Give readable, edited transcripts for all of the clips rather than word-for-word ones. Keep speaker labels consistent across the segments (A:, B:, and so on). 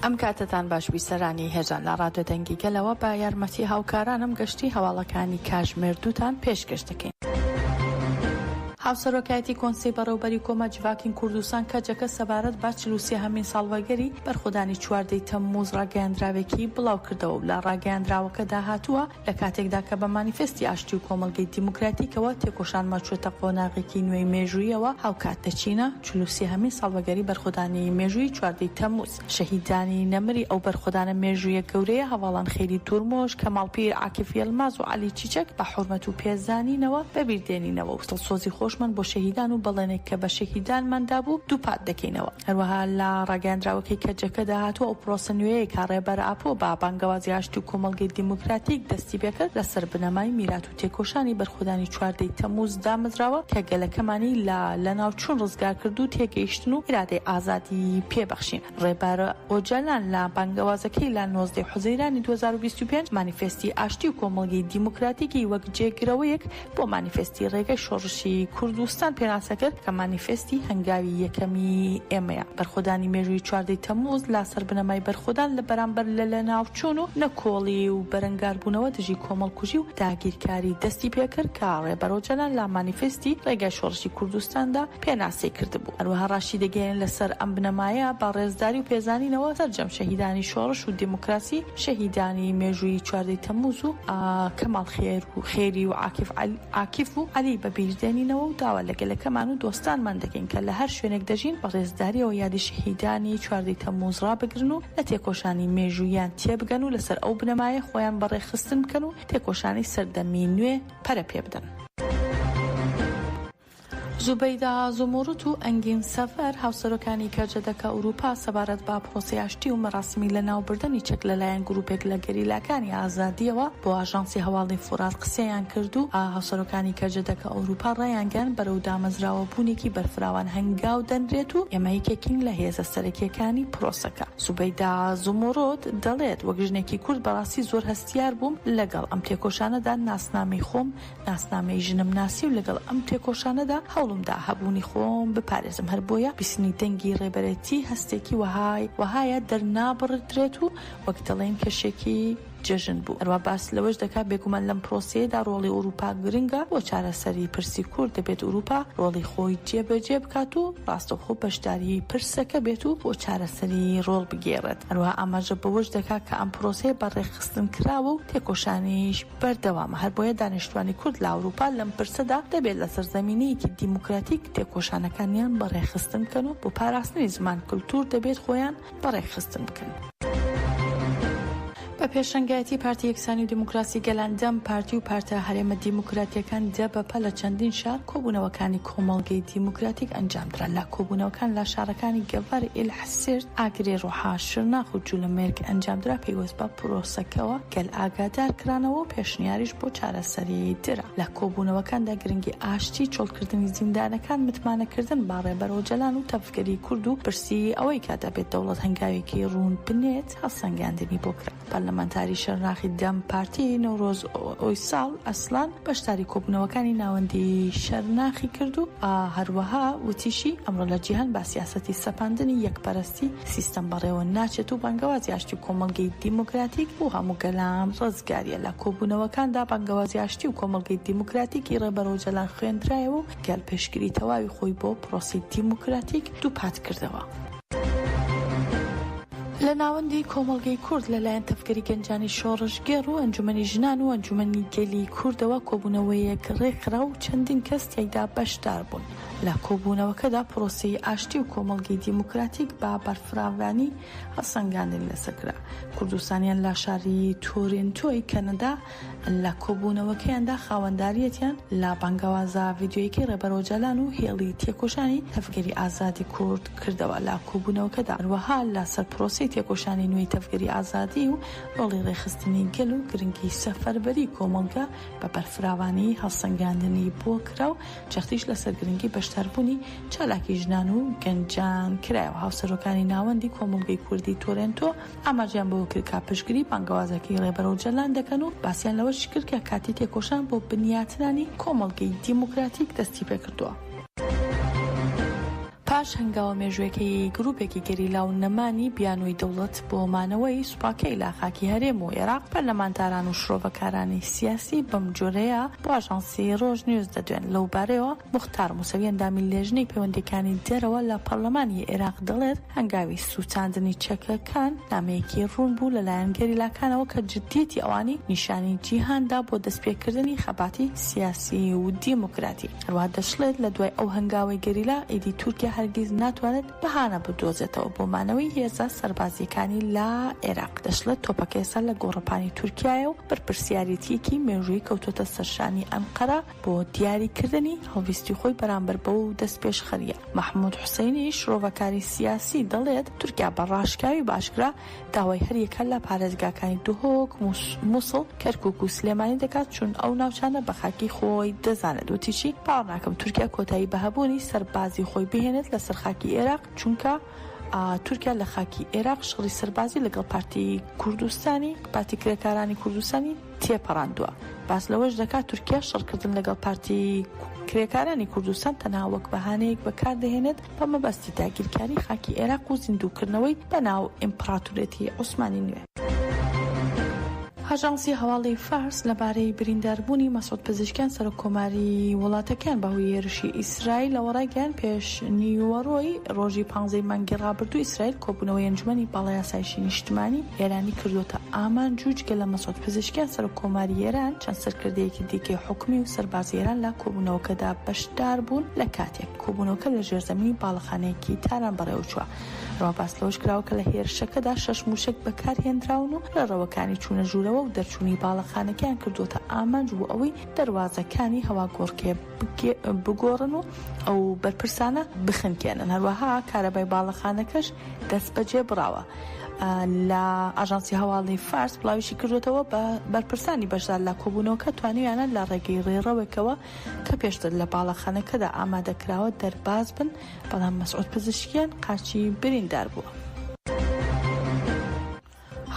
A: ئەم کاتەتان باش بیسەرانی هێژا لە ڕادیۆ دەنگی گەلەوە بە یارمەتی هاوکارانم گەشتی هەواڵەکانی کاژمێر دووتان پێشکەش دەکەین. هاوسەرۆکایەتی کۆنسەی بەڕێوبەری کۆما جڤاکین کوردستان کەجەکە سەبارەت بە 43 هەمین ساڵڤەگەری بەرخۆدانی چواردەی تەمموز ڕاگەیاندراوێکی بڵاوکردەوە و لە ڕاگەیاندراوەکەدا هاتووە لە کاتێکدا کە بە مانیفێستی ئاشتی و کۆمەڵگەی دیموکراتیکەوە تێکۆشانمان چووەتە قۆناغێکی نوێی مێژوویەوە، هاوکات دەچینە 43 هەمین ساڵڤەگەری بەرخۆدانی مێژوویی چواردەی تەمموز. شەهیدانی نەمری ئەو بەرخۆدانە مێژوویە گەورەیە هەڤاڵان خەیری دورموش، کەماڵ پیر، عاکف یەلماز و عەلی چیچەک بە حورمەت و پێزانینەوە بەبیر دێنینەوە و دڵسۆزی خۆشمان بۆ شەهیدان و بەڵێنێک کە بە شەهیدانمان دابوو دووپات دەکەینەوە. هەروەها لە ڕاگەیاندراوەکەی کەجەکەدا هاتووە، ئەو پرۆسە نوێیەی کە ڕێبەر ئاپۆ بە بانگەوازی ئاشتی و کۆمەڵگەی دیموکراتیک دەستی پێکرد، لەسەر بنەمای میرات و تێکۆشانی بەرخۆدانی چواردەی تەمووز دامەزراوە کە گەلەکەمانی لە لەناوچوون ڕزگارکرد و تێگەیشتن و ئیرادەی ئازادی پێ بەخشین. ڕێبەر ئۆجالان لە بانگەوازەکەی لە 19 حوزەیرانی 2025 مانیفێستی ئاشتی و کۆمەڵگەی دیموکراتیکی وەک جێگرەوەیەک بۆ مانیفێستی ڕێگای شۆڕشی کوردستان پێناسە کرد کە مانیفێستی هەنگاوی یەکەمی ئێمەیە. بەرخۆدانی مێژووی چواردەی تەمموز لە سەر بنەمای بەرخۆدان لە بەرامبەر لە لەناوچوون و نکۆڵی و بەرەنگاربوونەوە دژی کۆمەڵکوژی و داگیرکاری دەستی پێکرد کە ڕێبەر ئۆجالان لە مانیفێستی ڕێگای شۆڕشی کوردستاندا پێناسەی کردبوو. هەروەها ڕاشیدەگەیەنێت لەسەر ئەم بنەمایە بە ڕێزداری و پێزانینەوە سەرجەم شەهیدانی شۆڕش و دیموکراسی، شەهیدانی مێژوویی چواردەی تەمموز و کەماڵ خێری و عاکیف و عەلی بە بیر دێنینەوە و داوا لە گەلەکەمان و دۆستانمان دەکەین کە لە هەر شوێنێک دەژین بە ڕێزدارییەوە یادی شەهیدانی چواردەی تەمموز ڕابگرن و لە تێکۆشانی مێژووییان تێبگەن و لەسەر ئەو بنەمایە خۆیان بەڕێکخستن بکەن و تێکۆشانی سەردەمی نوێ پەرە پێبدەن. زوبەیدە زوموڕوت و ئەنگین سەفەر، هاوسەرۆکانی کەجەدەکە ئەوروپا سەبارەت بە پرۆسەی ئاشتی و مەراسیمی لەناوبردنی چەک لەلایەن گروپێک لە گەریلاکانی ئازادییەوە بۆ ئاژانسی هەواڵی فورات قسەیان کرد و هاوسەرۆکانی کەجەدەکە ئەوروپا ڕایانگەیاند بەرەو دامەزراوەبوونێکی بەرفراوان هەنگاو دەنرێت و ئێمە یەکێکین لە هێزە سەرەکییەکانی پرۆسەکە. زوبەیدە زوموڕوت دەڵێت، وەک ژنێکی کورد بەڕاستی زۆر هەستیار بووم لەگەڵ ئەم تێکۆشانەدا ناسنامەی خۆم ناسنامەی ژنم ناسی و لەگەڵ ئەم تێکۆشانەدا هەوڵم دا هەبوونی خۆم بپارێزم، هەر بۆیە بیستنی دەنگی ڕێبەرێتی هەستێکی وەهای وەهایە دەرنابڕدرێت و وەک دەڵێن کەشێکی جەژن بوو. هەروا باس لەوەش دەکات بێگومان لەم پرۆسەیەدا ڕۆڵی ئورووپا گرنگە بۆ چارەسەری پرسی کورد، دەبێت ئورووپا ڕۆڵی خۆی جێبەجێ بکات و ڕاستەوخۆ بەشداری پرسەکە بێت و بۆ چارەسەری ڕۆڵ بگێڕێت. هەروەها ئاماژە بەوەش دەکات کە ئەم پرۆسەیە بە ڕێکخستن کراوە و تێکۆشانیش بەردەوامە، هەر بۆیە دانیشتوانی کورد لە ئەوروپا لەم پرسەدا دەبێت لەسەر زەمینەیەکی دیموکراتیک تێکۆشانەکانیان بەڕێکخستن بکەن و بۆ پاراستنی زمان کلتور دەبێت خۆیان بەڕێکخستن بکەن. بە پێشەنگایەتی پارتی یەکسانی و دیموکراسی گەلان، دەم پارتی و پارتە هەرێمە دیموکراتییەکان، دەبەپە، لە چەندین شار کۆبوونەوەکانی کۆمەڵگەی دیموکراتیک ئەنجامدرا. لە کۆبوونەوەکان لە شارەکانی گەڤەر، ئیلح، سێرت، ئاگرێ، ڕوحا، شرناخ و جولەمێرگ ئەنجامدرا پەیوەست بە پرۆسەکەوە گەل ئاگادار کرانەوە و پێشنیاریش بۆ چارەسەری درا. لە کۆبوونەوەکاندا گرنگی ئاشتی، چۆڵکردنی زیندانەکان، متمانەکردن بە ڕێبەر ئۆجەلان و تەڤگەری کورد و پرسی ئەوەی کە دەبێت دەوڵەت هەنگاوێکی ڕوون بنێت هەڵسەنگاندنی بۆ کرا. پەرلەمانتاری شەرناخی دەم پارتی نەورۆز ئۆیساڵ ئەسلان بەشداری کۆبوونەوەکانی ناوەندی شەرناخی کرد و هەروەها وتیشی، ئەمڕۆ لە جیهان با سیاسەتی سەپاندنی یەکپەرستی سیستەم بەڕێوە ناچێت و بانگەوازی ئاشتی و کۆمەڵگەی دیموکراتیک بۆ هەموو گەلان ڕزگارییە. لە کۆبوونەوەکاندا بانگەوازی ئاشتی و کۆمەڵگەی دیموکراتیکی ڕێبەر ئۆجەلان خوێندرایەوە و گەل پشتگیری تەواوی خۆی بۆ پرۆسەی دیموکراتیک دووپات کردەوە. لە ناوەندی کۆمەڵگەی کورد لەلایەن تەڤگەری گەنجانی شۆڕشگێڕ و ئەنجومەنی ژنان و ئەنجومەنی گەلی کوردەوە کۆبوونەوەیەک ڕێکخرا و چەندین کەس تیایدا بەشدار بوون. لە کۆبوونەوەکەدا پرۆسەی ئاشتی و کۆمەڵگەی دیموکراتیک بە بەرفراوانی هەڵسەنگاندنی لەسەر کرا. کوردستانیان لە شاری تۆرێنتۆی کەنەدا لە کۆبوونەوەکەیاندا خاوەنداریەتیان لە بانگەوازە ڤیدیۆیەکەی ڕێبەر ئۆجالان و هێڵی تێکۆشانی تەڤگەری ئازادی کورد کردەوە. لە کۆبوونەوەکەدا هەروەها لە سەر پرۆسەی تێکۆشانی نوێی تەڤگەری ئازادی و ڕۆڵی ڕێکخستنی گەل و گرنگی سەفەربەری کۆمەڵگە بە بەرفراوانی هەڵسەنگاندنی بۆ کرا و جەختیش لەسەر گرنگی بەشداربوونی چالاکی ژنان و گەنجان کرایەوە. هاوسەرۆکانی ناوەندی کۆمەڵگەی کوردی تۆرێنتۆ ئاماژەیان بەوە کرد کە پشتگری بانگەوازەکەی ڕێبەر ئۆجەلان دەکەن و باسیان لەوەش کرد کە کاتی تێکۆشان بۆ بنیاتنانی کۆمەڵگەی دیموکراتیک دەستیپێکردووە. پاش هەنگاوە مێژوویەکەی گروپێکی گەریلا و نەمانی بیانووی دەوڵەت بۆ مانەوەی سوپاکەی لە خاکی هەرێم و ئێراق، پەرلەمانتاران و شرۆڤەکارانی سیاسی بەم جۆرەیە بۆ ئاژانسی ڕۆژنیوز دەدوێن. لەو بارەیەوە موختار موسەوی ئەندامی لێژنەی پەیوەندییەکانی دەرەوە لە پەرلەمانی ئێراق دەڵێت، هەنگاوی سووتاندنی چەکەکان نامەیەکی ڕوون بوو لەلایەن گەریلاکانەوە کە جدیەتی ئەوانی نیشانی جیهان دا بۆ دەستپێکردنی خەباتی سیاسی و دیموکراتی. هەروەها دەشڵێت، لە دوای ئەو هەنگاوەی گەریلا ئیدی تورکیا هەرگیز ناتوانێت بەهانە بدۆزێتەوە بۆ مانەوەی هێزە سەربازییەکانی لە عێراق. دەشڵێت، تۆپەکە ئێستا لە گۆڕەپانی تورکیایە و بەرپرسیارێتییەکی مێژوویی کەوتووەتە سەرشانی ئەنقەرە بۆ دیاریکردنی هەڵویستی خۆی بەرامبەر بەو دەستپێشخەرییە. مەحمود حوسەینی، شرۆڤەکاری سیاسی دەڵێت، تورکیا بە ڕاشکاوی و بە ئاشکرا داوای هەریەکە لە پارێزگاکانی دهۆک، موسڵ، کەرکوک و سلێمانی دەکات، چون ئەو ناوچانە بە خاکی خۆی دەزانێت. وتیشی، باوەڕ ناکەم تورکیا کۆتایی بە هەبوونی سەربازی خۆی بهێنێت لەسەر خاکی ئێراق، چونکە تورکیا لە خاکی ئێراق شەڕی سەربازی لەگەڵ پارتی کوردستانی، پارتی کرێکارانی کوردستانی، تێپەڕاندووە. باس لەوەش دەکات، تورکیا شەڕکردن لەگەڵ پارتی کرێکارانی کوردستان تەنها وەک بەهانەیەک بەکاردەهێنێت بە مەبەستی داگیرکاری خاکی ئێراق و زیندووکردنەوەی بەناو ئیمپڕاتورێتی عوسمانی نوێ. ئاژانسی هەواڵی فارس لەبارەی برینداربوونی مەسعود پزیشکیان سەرۆک کۆماری وڵاتەکەیان بەهۆی هێرشی ئیسرائیلەوە ڕایگەیاند، پێش نیوەڕۆی ڕۆژی پانزەی مانگی ڕابردوو ئیسرائیل کۆبوونەوەی ئەنجومەنی باڵای ئاسایشی نیشتمانی ئێرانی کردووەتە ئامانج و جگە لە مەسعود پزیشکیان سەرۆک کۆماری ئێران چەند سەرکردەیەکی دیکەی حکومی و سەربازی ئێران لە کۆبوونەوەکەدا بەشدار بوون لە کاتێک کۆبوونەوەکە لە ژێرزەمینی باڵەخانەیەکی تاران بەڕێوەچووە. هەروەها باس لەوەش کراوە کە لە هێرشەکەدا شەش مووشەک بەکارهێنراون و ڕێڕەوەکانی چوونە ژوورەوە و دەرچوونی باڵەخانەکەیان کردووەتە ئامانج بۆ ئەوەی دەروازەکانی هەواگۆڕکێ بگۆڕن و ئەو بەرپرسانە بخنکێنن. هەروەها کارەبای باڵەخانەکەش دەستبەجێ بڕاوە. لە ئاژانسی هەواڵی فارس بڵاویشی کردووەتەوە، بەرپرسانی بەشدار لە کۆبوونەوەکە توانیویانە لە ڕێگەی ڕێڕەوێکەوە کە پێشتر لە باڵەخانەکەدا ئامادەکراوە دەرباز بن، بەڵام مەسعود پزیشکیان قاچی بریندار بووە.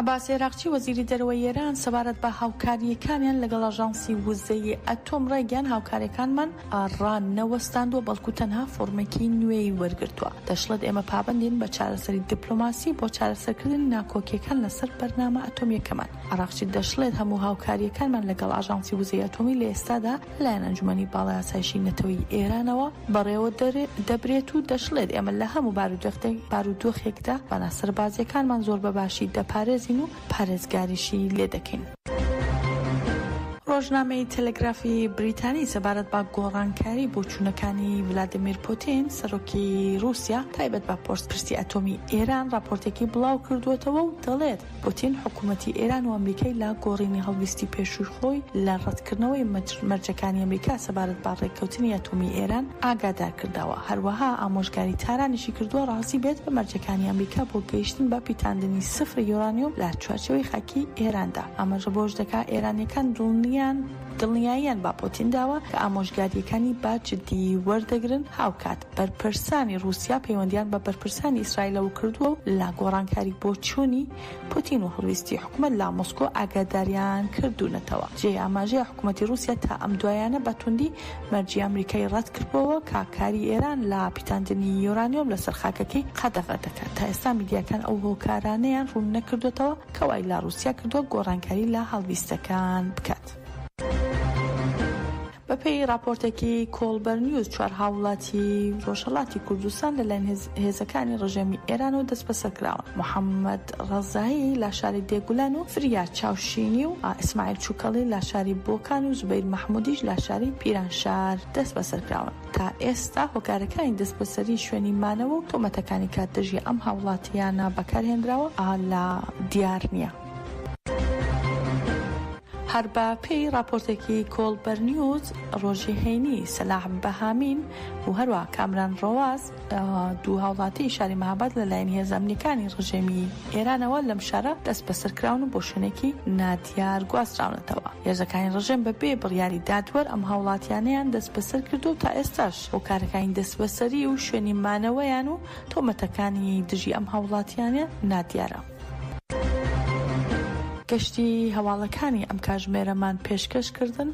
A: عەباس عێراقچی وەزیری دەرەوەی ئێران سەبارەت بە هاوکارییەکانیان لەگەڵ ئاژانسی وزەی ئەتۆم ڕایگەیاند، هاوکارییەکانمان ڕانەوەستاندووە، بەڵکو تەنها فۆرمێکی نوێی وەرگرتووە. دەشڵێت، ئێمە پابەندین بە چارەسەری دیپلۆماسی بۆ چارەسەرکردنی ناکۆکییەکان لەسەر بەرنامە ئەتۆمییەکەمان. عەراقچی دەشڵێت، هەموو هاوکارییەکانمان لەگەڵ ئاژانسی وزەی ئەتۆمی لە ئێستادا لەلایەن ئەنجومەنی باڵای ئاسایشی نەتەوەیی ئێرانەوە بەڕێوە دەبرێت و دەشڵێت، ئێمە لە هەموو بارودۆخێکدا توانا سەربازییەکانمان زۆر بە باشی دەپارێزین و پارێزگاریشی لێ دەکەین. ڕۆژنامەی تەلەگرافی بریتانی سەبارەت بە گۆڕانکاری بۆچوونەکانی ڤلادیمیر پوتین، سەرۆکی ڕووسیا تایبەت بە پرسی ئەتۆمی ئێران ڕاپۆرتێکی بڵاوکردووەتەوە و دەڵێت، پوتین حکومەتی ئێران و ئەمریکای لە گۆڕینی هەڵویستی پێشووی خۆی لە ڕەتکردنەوەی مەرجەکانی ئەمریکا سەبارەت بە ڕێککەوتنی ئەتۆمی ئێران ئاگادار کردەوە. هەروەها ئامۆژگاری تارانیشی کردووە ڕازی بێت بە مەرجەکانی ئەمریکا بۆ گەیشتن بە پیتاندنی سفر یۆرانیۆم لە چوارچێوەی خاکی ئێراندا. ئاماژە بەوەش دەکات ئێرانییەکان دڵنیان دڵنیاییان بە پوتین داوە کە ئامۆژگارییەکانی بە جددی وەردەگرن، هاوکات بەرپرسانی ڕووسیا پەیوەندییان بە بەرپرسانی ئیسرائیلەوە کردووە و لە گۆڕانکاری بۆچوونی پوتین و هەڵویستی حکومەت لە مۆسکۆ ئاگاداریان کردوونەتەوە. جێی ئاماژەیە حکومەتی ڕووسیا تا ئەم دوایانە بە توندی مەرجی ئەمریکای ڕەتکردبۆوە کە کاری ئێران لە پیتاندنی یۆرانیۆم لەسەر خاکەکەی قەدەغە دەکات. تا ئێستا میدیاکان ئەو هۆکارانەیان ڕوون نەکردۆتەوە کە وای لە ڕووسیا کردووە گۆڕانکاری لە هەڵویستەکان بکات. بەپێی ڕاپۆرتێکی کۆڵبەر نیوز، چوار هاووڵاتیی ڕۆژهەڵاتی کوردستان لەلایەن هێزەکانی ڕژێمی ئێرانەوە دەستبەسەر کراون. محەممەد ڕەزایی لە شاری دێگولان و فریا چاوشینی و ئیسماعیل چوکەڵی لە شاری بۆکان و زوبەیر مەحموودیش لە شاری پیرانشار دەستبەسەر کراون. تا ئێستا هۆکارەکانی دەستبەسەری، شوێنی مانەوە و تۆمەتەکانی کە دژی ئەم هاووڵاتییانە بەکارهێنراوە لە دیار نییە. هەر بە پێی ڕاپۆرتێکی کۆڵبەر نیوز، ڕۆژی هەینی سەلاح بەهامین و هەروەها کامران ڕەواز دوو هاوڵاتیی شاری مەهاباد لە لایەن هێزە ئەمنییەکانی ڕژێمی ئێرانەوە لەم شارە دەستبەسەر کراون و بۆ شوێنێکی نادیار گواستراونەتەوە. هێزەکانی ڕژێم بە بێ بڕیاری دادوەر ئەم هاوڵاتیانەیان دەستبەسەر کردووە و تا ئێستاش هۆکارەکانی دەستبەسەری و شوێنی مانەوەیان و تۆمەتەکانی دژی ئەم هاوڵاتیانە نادیارە. گەشتی هەواڵەکانی ئەم کاژمێرەمان پێشکەش کردن.